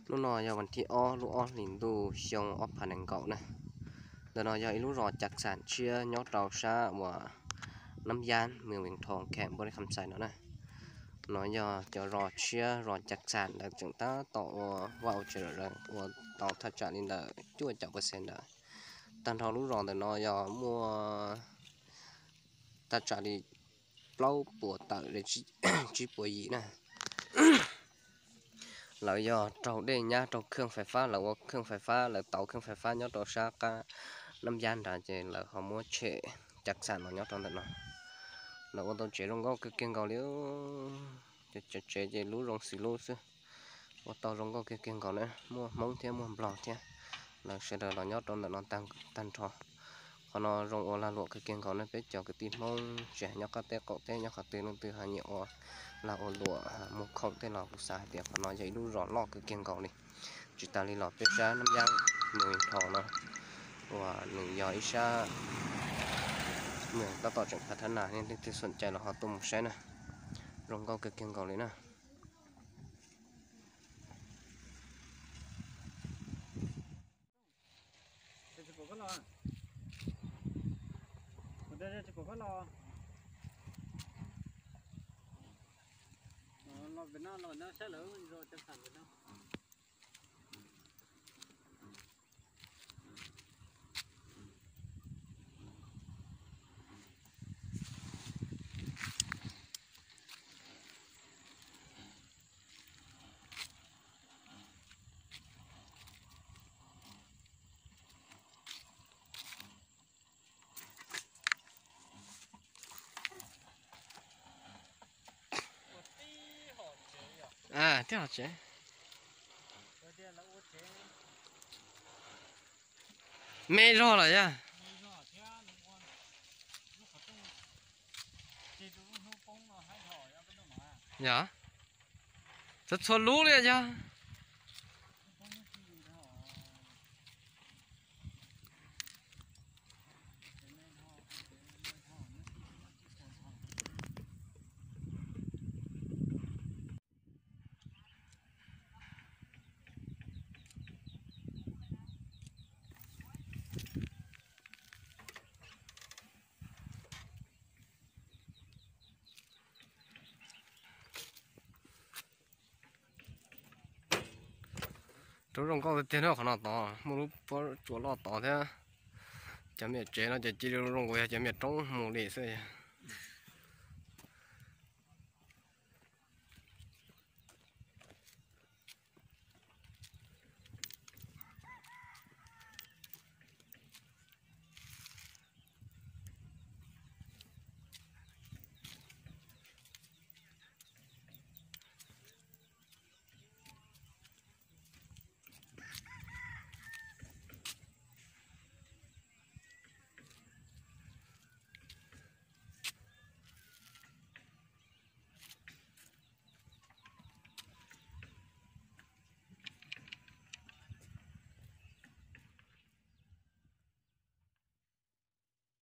Hnub no yog vas thib ob lub ob hlis ntuj xyoo ob phav nees nkaum na. Ntawm no yog ib lub zos Cag Xam tshiab nyob rau sab uas Nab Yab, mws Vees Thoo, kheem Npuaj Lis Kham Xais no na. No yog cov zos tshiab, zos Cag Xam ntawd tseem tab tom ua vaj ua tsev lawm, ua tau thaj tsam li ntawm cuaj caum percent ntawd. Tag nrho lub zos ntawm no yog muaj thaj tsam li plaub puas tawm li tsib puas yim na. Lawv yog raug dej nyab raug kheej fais fab, lawv ua kheej fais fab, lawv tau kheej fais fab nyob rau sab qab Nab Yab nrad ces lawv ho muab tshem Cag Xam no nyob rau ntawm no. Lawv ua tau tsev zoo nkauj kawg kiag nkaus li. Cov tsev ces lub zoo xws lub xwb. Ua tau zoo nkauj kiag kiag nkaus na, muaj Hmoob thiab muaj Nplog thiab, lawv sawv daws los nyob rau ntawm no tag nrho. Qhov no zoo ua lag luam kawg kiag nkaus na, peb cov kwv tij Hmoob tsis hais nyob qab teb qaum teb nyob qhov twg leej twg ho nyiam ua lag ua luam muag khoom tej los kuv xav hais tias qhov no yog ib lub zos loj kawg kiag nkaus li. Tsis tas li los peb sab Nab Yab, mws Vees Thoo no uas nws yog ib sab mws tab tom tseem phav thab nas, nej leej twg xom cai los ho tuaj mus saib na. Zoo nkauj kawg kiag nkaus li na. Tib hom tsev. Me zog lawm yog. Yog, txhua txhua lub li yog. Rau zoo nkauj tiag tiag na, qhov no tod muaj lub pob tsuas loj tod thiab. Cov me nyuam tsev no ces cia li zoo nkaus yog cov me nyuam roob mus li xwb.